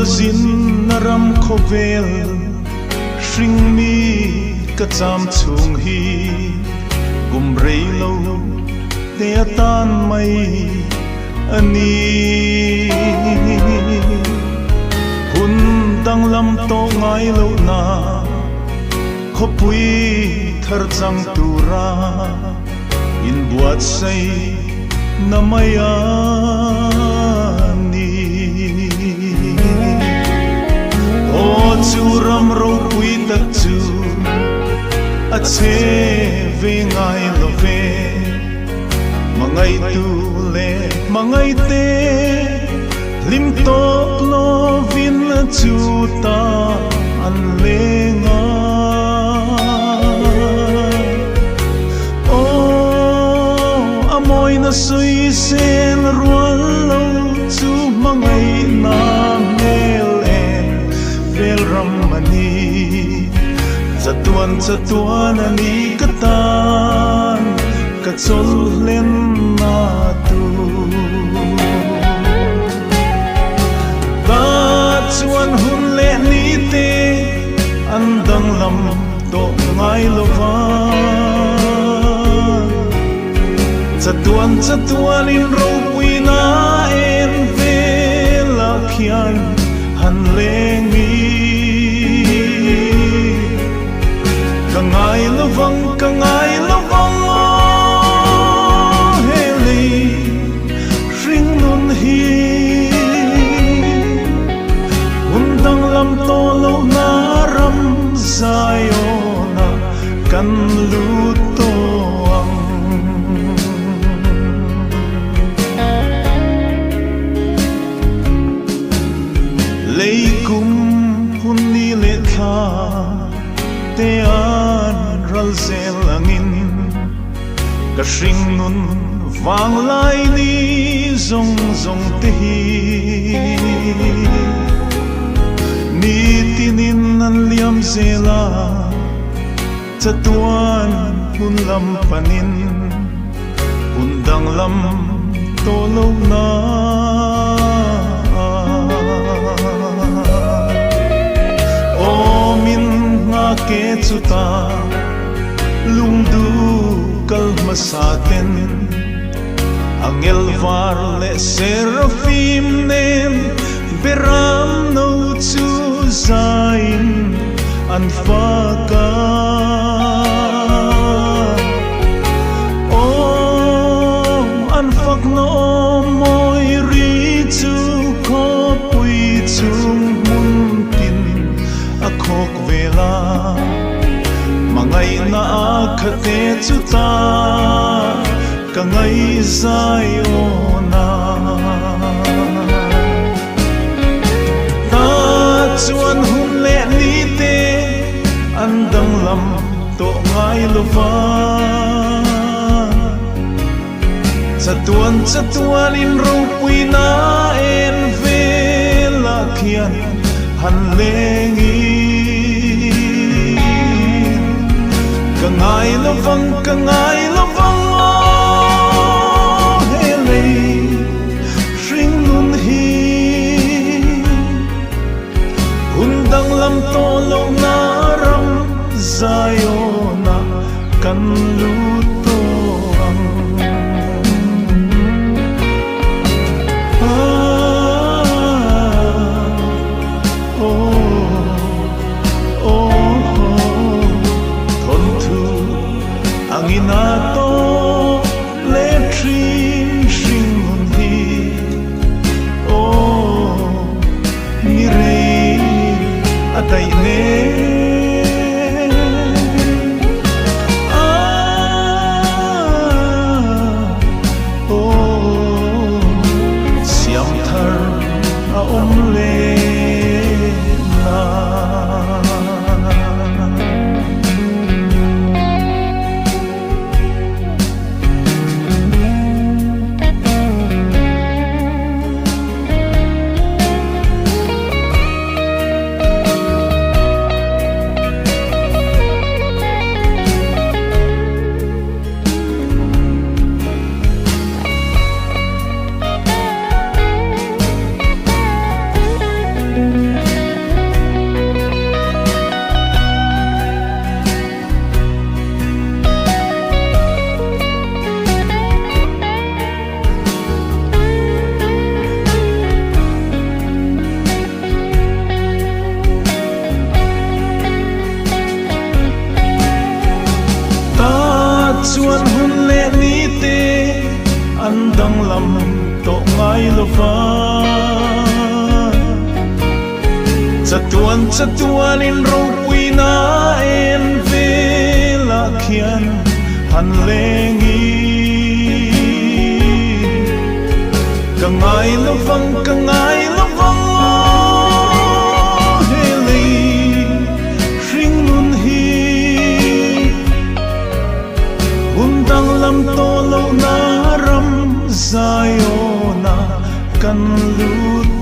Khualzin na ram khawvel hringmi ka cham chhung hi kum rei lo te atan mai a ni. Hun danglam tawh ngai lohna khawpui thar chang tura inbuatsaih na mai a ni. Aw chu ram ropui tak chu a che ve ngai lo ve. Hmangaihtu leh hmangaihte hlim tawk lovin chu ta an leng a. Aw, a mawina sawi sen rual lo chu hmangaihna hmel en vel ram a ni. Chatuan chatuan a ni ka tan ka chawlhlen na tur. Ta chuan hun leh ni te an danglam tawh ngai lo va. Chatuan chatuan in ropui na en velah khian han leng i. Ka ngai lovang, ka ngai lovang aw he lei hring nun hi. Hun danglam tawh lohna ram Zion-ah kan lut tawh ang. Lei kum hun ni leh thla te an ral zel angin ka hring nun vang lai ni zawng zawng te hi nitinin an liam zel a, chatuan hun lam panin hun danglam tawh lo na. Aw min nghak e chuta lungdu kal hmasa ten angel var leh serafim nen beram no chu zain an fak a. Aw an fak nawm mawi ri chu khawpui chung hmun tin a khawk vel a, hmangaihna a khate chu ta ka ngaihzai awn a. Ta chuan hun leh ni te an danglam tawh ngai lo va. Chatuan chatuan in ropui na en velah khian han leng in. Ka ngai lovang, ka ngai lovang aw he lei hring nun hi. Hun danglam tawh lohna ram Zion-ah kan lut tawh ang. Ah, aw, aw, thawnthu angin a tawp leh thin hring nun hi. Aw, ni rei a daih nen. Ah, aw, siam thar a awm leh na. danglam tawh ngai lo va. Chatuan chatuanin ropuina en velah khian han leng i. Ka ngai lovang, ka ngai lovang aw he lei hringnun hi. Hun danglam tawh lohna ram Zion-ah kan lut.